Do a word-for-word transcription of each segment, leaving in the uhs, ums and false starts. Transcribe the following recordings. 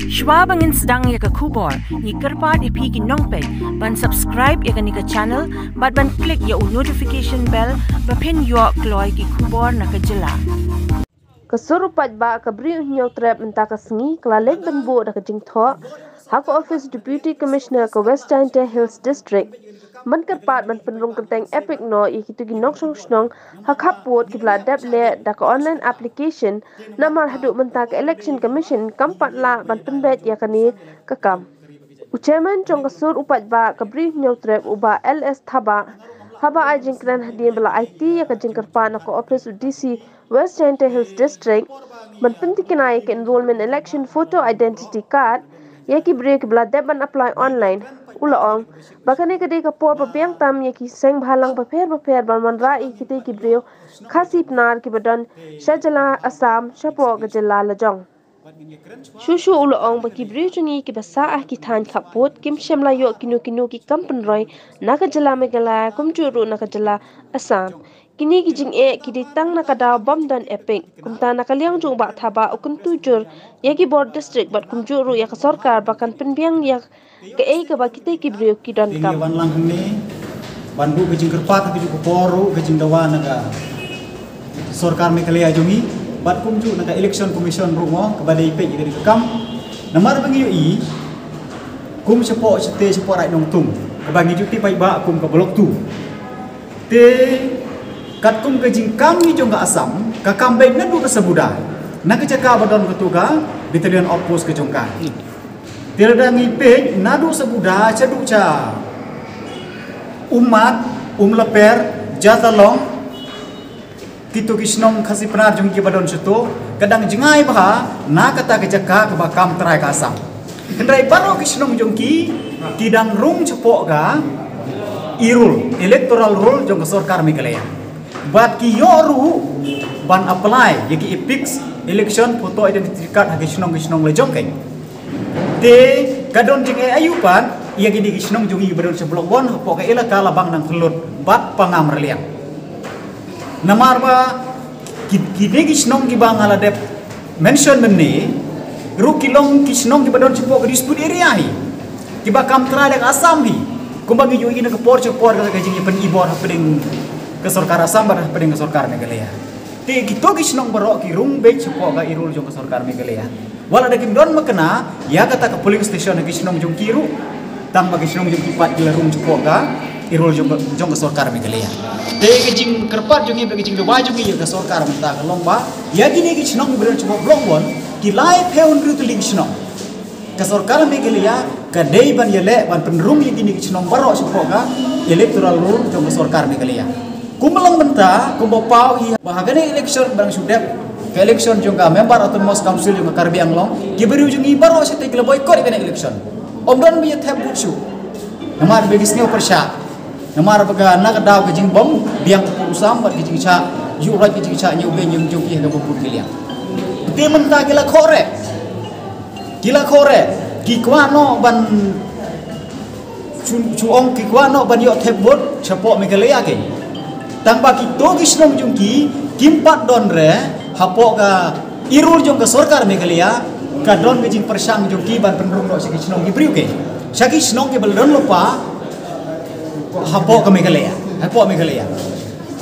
Shwa ba ngin sdang ïa ka khubor, ngi kyrpad ïa phi ki nongpeit ban subscribe ïa kane ka channel bad ban click ïa u notification bell ba phin ïoh kloi ki khubor na ka jylla. Ka sur u paidbah ka Bri u Hynñiewtrep mynta ka sngi ka la leit ban buh da ka jingthoh ha ka office Deputy Commissioner ka West Jaintia Hills District ban kyrpad ban pynrung kyrteng EPIC noh ïa kito ki nongshong shnong ha khappud kiba la dep leh da ka online application, namar haduh mynta ka Election Commission kam pat lah ban pynbeit ïa kane ka kam. U Chairman jong ka sur u paidbah ka Bri u Hynñiewtrep, u Bah L S Thabah, haba ai jingkren hadien ba la aiti ïa ka jingkyrpad na ka office u D C West Jaintia Hills District ban pynthikna ïa ka Enrollment Election Photo Identity Card ïa ki briew kiba la dep ban apply online, u la ong ba kane ka dei ka por ba biang tam ïa ki seng bhalang bapher bapher ban wanrah ïa kitei ki briew Khasi Pnar kiba don sha jylla Assam shapoh ka jylla lajong. Shuh shuh u la ong ba ki briew jong ngi kiba sah ha ki thaiñ khappud kim shym la ïoh kino kino ki kam pynroi na ka jylla Meghalaya kumjuh ruh na ka jylla Assam. Kine ki jingeh ki dei tang na ka daw bym don EPIC. Kumta na ka liang jong u Bah Thabah u kyntu jur ïa ki bor district bad kumjuh ruh ïa ka sorkar ba kan pynbiang ïa kaei kaba kitei ki briew ki donkam. Wan lang hangne ban buh ka jingkyrpad ha kajuh ka por ruh ka jingdawa na ka sorkar Meghalaya jong ngi bad kumjuh na ka Election Commission ruh mo kaba dei peit ïa ka kam. Namar ba ngi ïohi kum shapoh Shatei shapoh Raid Nongtung kaba ngi ju tip paidbah kum ka Block two. Te katkum ka jingkam ngi jong ka Assam ka kam beit naduh ka Sabuda na ka jaka ba don kato ka Battalion Outpost ka jong ka. Te lada ngi peit naduh Sabuda shaduh sha Ummat, Umlaper, Jatalong, kito ki shnong Khasi Pnar jong ngi kiba don shato ka dang jngai bha na kata ka jaka kaba kam trai ka Assam. Hynrei baroh ki shnong jong ki ki dang rung shapoh ka E-roll, electoral roll jong ka sorkar Meghalaya. Bad ki ïoh ruh ban apply ïa ki EPIC, election photo identity card, ha ki shnong ki shnong lajong kein. Te ka don jingeh aïu pat ïa kine ki shnong jong ngi ba don sha Block one hapoh ka elaka Labang Nangkhyllut bad Pangamrliang. Namar ba ki, kine ki shnong kiba nga la dep mention mynne ruh ki long ki shnong kiba don shapoh ka dispute area hi, kiba kam trai da ka Assam hi. Kumba ngi ïohi na ka por sha ka por ka jingïapynibor hapdeng ka sorkar Assam bad hapdeng ka sorkar Meghalaya. Te kito ki shnong baroh ki rung beit shapoh ka E-roll jong ka sorkar Meghalaya. Wat la da kim don makna ïa kata ka polling station ha ki shnong jong ki ruh, tang ba ki shnong jong ki pat ki la rung shapoh ka E-roll jong ka, jong ka sorkar Meghalaya. Te ka jingkyrpad jong ngi bad ka jingdawa jong ngi ïa ka sorkar mynta ka long ba ïa kine ki shnong kiba don shapoh Block one, ki laiphew hynriew tylli ki shnong, ka sorkar Meghalaya ka dei ban ïaleh ban pynrung ïa kine ki shnong baroh shapoh ka electoral roll jong ka sorkar Meghalaya. Kum long mynta kumba paw hi ba ha kane election ba dang shu dep, ka election jong ka Member Autonomous Council jong ka Karbi Anglong, ki briew jong ngi baroh shatei ki la boycott ïa kane election. Ym don ba ïa thep vote shuh. Namar ba ki sngew pyrshah. Namar ba ka na ka daw ka jingbym biang ka pud u sam bad ka jingshah ïuh lait, ka jingshah ñiew beiñ jong ki ha kaba bun ki liang. Te mynta ki la khohreh. Ki la khohreh, ki kwah noh ban shu, shu ong ki kwah noh ban ïoh thep vote shapoh Meghalaya kein. Tang ba kito ki shnong jong ki kim pat don re hapoh ka E-roll jong ka sorkar Meghalaya, ka don ka jingpyrshang jong ki ban pynrung noh sha ki shnong ki briew kein, sha ki shnong kiba la don lypa hapoh ka Meghalaya, hapoh Meghalaya.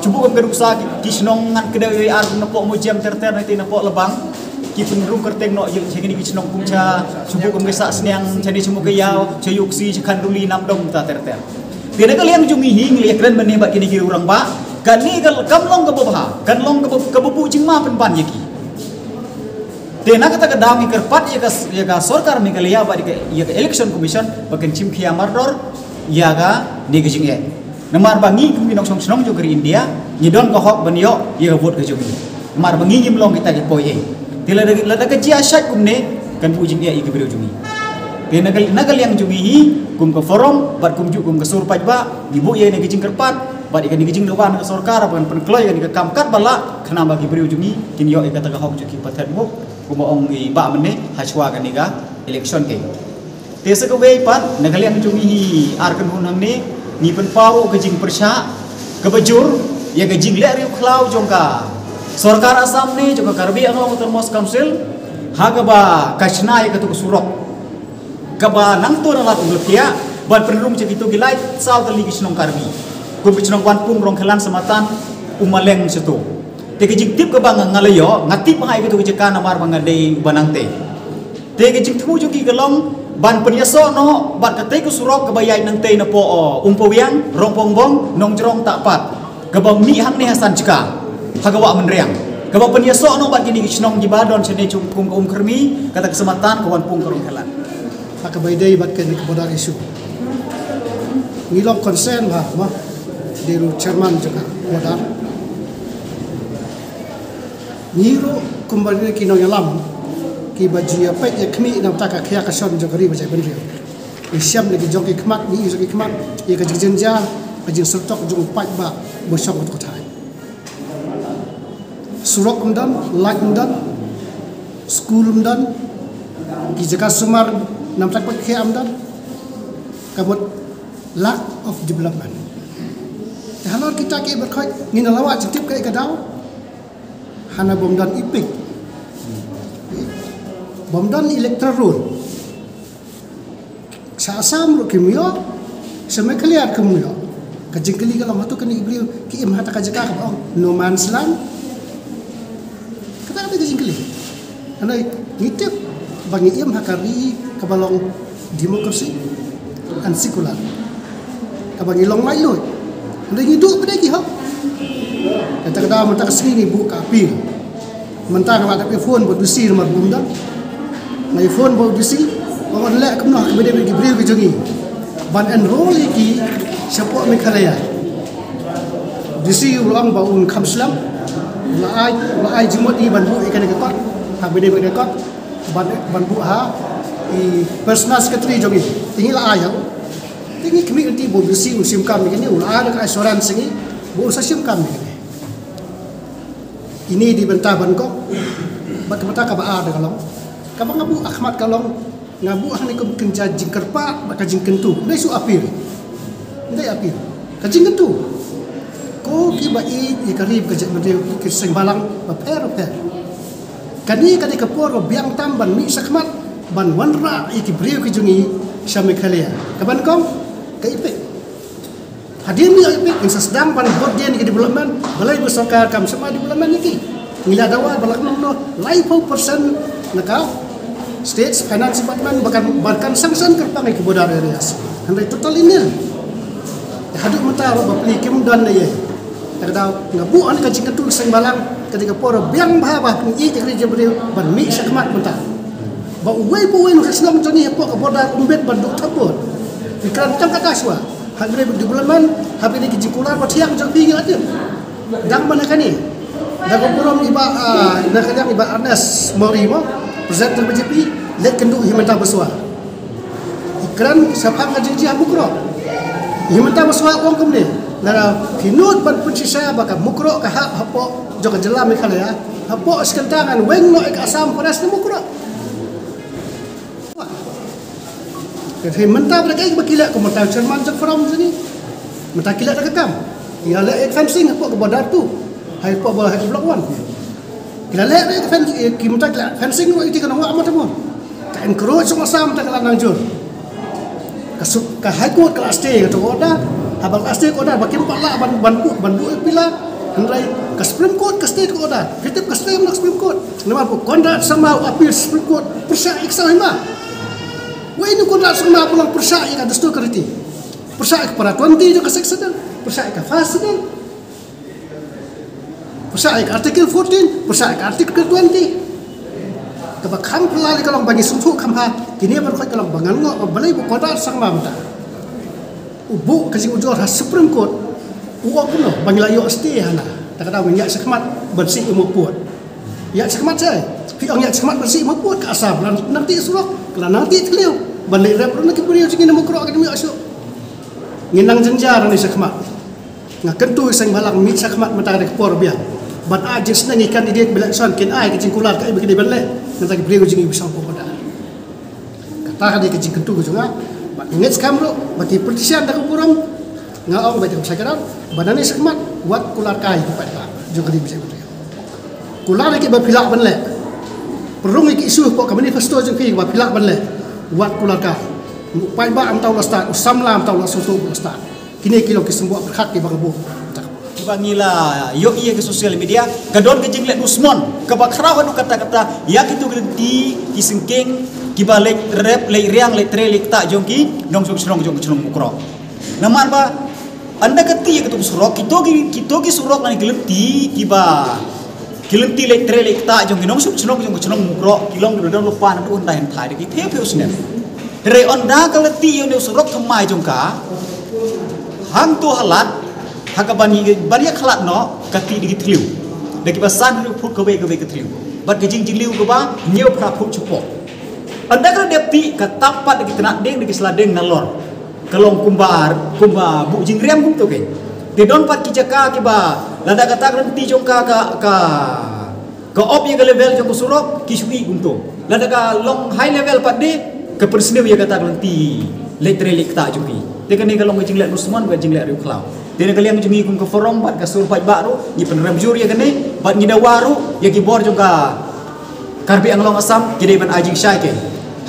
Shu buh kum ka nuksa ki, ki shnong ngan kdew ïa ar napoh Mawjem ter ter, napoh Labang, ki pynrung kyrteng noh ïa kine ki shnong kum sha, shu buh kum ka Sahsniang, sha ne sha Mawkaiaw, sha Ïewksi, sha Khanduli, Namdong, ta ter ter. Te na ka liang jong ngi hi ngi la ïakren mynne bad kine ki rangbah, kane ka kam long kaba bha, kan long kaba, kaba buh jingma pynban ïa ki. Te na kata ka daw ngi kyrpad ïa ka, ïa ka sorkar Meghalaya bad ïa ka, ïa ka Election Commission ba kan shim khia mardor ïa kane ka jingeh. Namar ba ngi kum ki nongshong shnong jong ka ri India ngi don ka hok ban ïoh ïa ka vote ka jong ngi. Namar ba ngi ngim long kita ki poi ei. Te lada, lada ka jia shait kumne kan buh jingeh ïa ki briew jong ngi. Te na ka, na ka liang jong ngi hi kum ka forum bad kumjuh kum ka sur paidbah ngi buh ïa kane ka jingkyrpad bad ïa kane ka jingdawa na ka sorkar ban pynkloi ïa kane ka kam katba lah khnang ba ki briew jong ngi kin ïoh ïa kata ka hok jong ki pathar buh kumba ong i Bah mynne hashwa kane ka election kein. Te sa kawei pat na ka liang jong ngi hi ar kynhun hangne ngi pynpaw ka jingpyrshah kaba jur ïa ka jingleh riewkhlaw jong ka sorkar Assam ne jong ka Karbi Anglong Autonomous Council Ha kaba ka shna ïa katu ka surok kaba nangta na la pynlut ïa ban pynrung cha kitu ki lai saw tylli ki shnong Karbi, kum ki shnong Wanpung, Rongkhelan, Samatan, Ummaleng shatu. Te ka jingtip kaba nga, nga la ïoh, nga tip ha ïa katu ka jaka namar ba nga dei ba nangte. Te ka jingthmu jong ki ka long ban pynïasoh noh bad katei ka surok kaba ïaid nangtei napoh, uh, Umpowiang, Rongpongbong, Nongjrong, Tahpat, kaba mih hangne ha Sanjka ha ka Wah Mynriang, kaba pynïasoh noh bad kine ki shnong kiba don shane kum ka Umkyrmi, kata ka Samatan, ka Wanpung, ka Rongkhelan. Ha kaba ïadei bad kane ka border issue, ngi long concern bha, ma, dei ruh chairman jong ka border. Ngi ruh kumba ki nongïalam kiba ju ïapeit ïakhmih na bynta ka khia ka shon jong ka ri bajai bynriew, ngi shem na ki jong ki khmat, ngi ïohi jong ki khmat ïa ka jingjynjar, ka jingsyrtok jong u paidbah ba shong ha ka thaiñ. Surok ym don, light ym don, skul ym don, ki jaka sumar na bynta ka khia ym don. Ka mut lack of development. Te halor kita ki ba khot ngin la wad jingtip ka ïa ka daw. Hana bym don ipik, bym don electoral roll. Sha Assam ruh kim ïoh, sha Meghalaya kim ïoh. Ka jingkylli ka long, hato kine ki briew ki im ha kata ka jaka kaba ong no man's land? Kata ka dei ka jingkylli. Hynrei ngi tip ba ngi im ha ka ri kaba long democracy and secular, kaba ngi long laitluid. Hynrei ngi duh pat de ki hok. Kata ka daw mynta ka sngi ngi buh ka appeal. Mynta nga la dep ïa phone bad u D C namar bym don. Nga ïa phone bad u D C, ong un leh kumno ha kaba ïadei bad ki briew ki jong ngi ban enroll ïa ki shapoh Meghalaya. U D C u la ong ba un kham slem, u la ai, u la ai jingmut ïa ngi ban buh ïa kane ka kot ha kaba ïadei bad kane ka kot, ban, ban buh ha i personal secretary jong ngi. Te ngi la ai ha u. Te ngi khmih lynti ba u D C un shim kam ïa kane, u la ai da ka assurance ïa ngi ba un sa shim kam ïa kane. Ine i dei bynta ban kong. Bad ka bynta kaba ar da ka long, kaba nga buh ha khmat ka long, nga buh hangne kum kynja jingkyrpad bad ka jingkyntu. Ym dei shu appeal, ym dei appeal, ka jingkyntu. Ko kiba ïeit ïa ka ri bad ka jaitbynriew, ki seng balang bapher bapher, kane ka dei ka por ba biang tam ban mih shakhmat ban wanrah ïa ki briew ki jong ngi sha Meghalaya. Ka ban kong, ka ipik. Hadien ngi ïoh ipik, ngin sa sdang ban bud dien ïa ki development, balei ba sorkar kam shym ai development ïa ki. Ngi la dawa ba la kynnoh laiphew percent na ka State Finance Department ba kan, ba kan sanction kyrpang ïa ki border areas. Hynrei totally nil. Te haduh mynta ruh bapli kim don ne ïa. Te ka daw nga buh hangne ka jingkyntu seng balang, ka dei ka por biang bha ba pynïaid ïa ka ri jong ka briew ban mih shakhmat mynta. Ba uwei pa uwei u nongshong shnong jong ngi hapoh ka border um bit ban duh thap vote. Ngi kren tang kata shuwa. Haba ïadei bad development, haba ïadei ki jingkular ba thiang jong phi ngi la tip. Dang ban ha kane, da ka burom i Bah, ah, na ka liang i Bah Ernest Mori mo, President jong ka B J P, leit kynduh Himanta Biswa. I kren shaphang ka jingjia ha Mukroh. I Himanta Biswa u ong kumne, lada phi nud ban pynshisha ba ka Mukroh ka hap hapoh jong ka jylla Meghalaya, hapoh shi kynta ngan weng noh ïa ka Assam Forest na Mukroh. Te mynta ba da kaei ba ki leh, ko mynta chairman jong forum jong ngi, mynta ki leh da ka kam. Ki la leh ïa ka fencing hapoh ka border two, hapoh ba, hapoh block one. Ki la leh ïa ka fencing, ki mynta ki leh fencing ruh ïa ka nongbah Matamon. Ka encourage sha Assam, mynta ka la nang jur. Ka su-, ka High Court ka la stay ka order. Haba ka la stay ka order ba kim pat lah ban, ban buh, ban buh ïa ka pillar. Hynrei ka Supreme Court ka stay ka order. Phi tip ka stay na ka Supreme Court. Namar ba u Conrad Sangma u appeal Supreme Court pyrshah ïa ka Sawhima. Wei u Conrad Sangma u long pyrshah ïa ka dustur ka riti. Pyrshah ïa ka para twenty jong ka Sixth Schedule. Pyrshah ïa ka First Schedule. Pyrshah ïa ka Article fourteen, pyrshah ïa ka Article twenty. Kaba kham phylla ka long ba ngi sngewthuh kham bha, kine baroh ka long ba ngan ngoh ba balei ba u Conrad Sangma mynta u buh ka jingujor ha Supreme Court. U ong kumno ba ngi la ïoh stay hana. Ta ka daw ngi ïaid shakhmat ban sih ïa u mukpud. Ïaid shakhmat shai. Phi ong ïaid shakhmat ban sih ïa u mukpud, ka Assam la nang tih surok, ka la nang tih thliew. Ban leit rep ruh na ki briew jong ngi na Mukroh, ka dei ïoh shuh. Ngin nang jynjar hangne shakhmat. Nga kyntu ïa seng balang mih shakhmat mynta ka dei ka por biang. Ban ai jingsneng ïa ki candidate ba election, kin ai ka jingkular kaei ba ki dei ban leh. Nangta ki briew jong ngi ba shong hapoh border. Kata ka dei ka jingkyntu ka jong nga. Bad nga ngeit skhem ruh ba ki politician da ka burom, nga ong ba ïa ka bsai ka ran, ba nangne shakhmat wat kular kai ki paidbah jong ka ri ba jait bynriew. Kular ïa kiba phi lah ban leh. Pynrung ïa ki issue hapoh ka manifesto jong ki ba phi lah ban leh. Wat kular ka. U paidbah ym tau la stad, u samla ym tau la sngewthuh la stad. Kine ki long ki symboh pyrkhat kiba nga buh. Kiba ngi la ïohi ïa ka social media, ka don ka jingleh dusmon kaba khraw haduh katta katta ïa kito ki lynti ki syngkien kiba leit rep, leit riang, leit trei, leit ktah jong ki nongshong shnong jong ka shnong Mukroh. Namar ba ynda ka ti ïa kito ki surok, kito ki, kito ki surok lane ki lynti kiba, ki lynti leit trei leit ktah jong ki nongshong shnong jong ka shnong Mukroh ki long kiba don lypa naduh hynda hynthai da ki phew phew snem. Hynrei ynda ka la ti ïa une u surok thymmai jong ka, hangto ha lad, ha kaba ngi, ban ïakhlad noh, ka ti da ki thliew, da kiba san hynriew phut kawei kawei ka thliew, bad ka jingjylliew kaba hynñiew phra phut shapoh. Ynda ka la dep ti, ka tap pat da ki tnat dieng, da ki sla dieng nalor. Ka long kumba, kumba buh jingriam kumto kein. Te don pat ki jaka kiba lada kata ka lynti jong ka, ka, ka, ka op ïa ka level jong ka surok, ki shu ïeh kumto. Lada ka long high level pat de, ka pynsniew ïa kata ka lynti leit trei leit ktah jong ki. Te kane ka long ka jingleh dusmon bad jingleh riewkhlaw. Te na ka liang jong ngi kum ka forum bad ka sur paidbah ruh, ngi pynrem jur ïa kane bad ngi dawa ruh ïa ki bor jong ka Karbi Anglong Assam ki dei ban ai jingshai kein.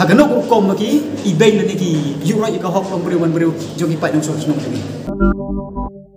Ha kano ka rukom ma ki, ibeiñ lane ki ïuhroit ïa ka hok long briew man briew jong ki paid nongshong shnong jong ngi.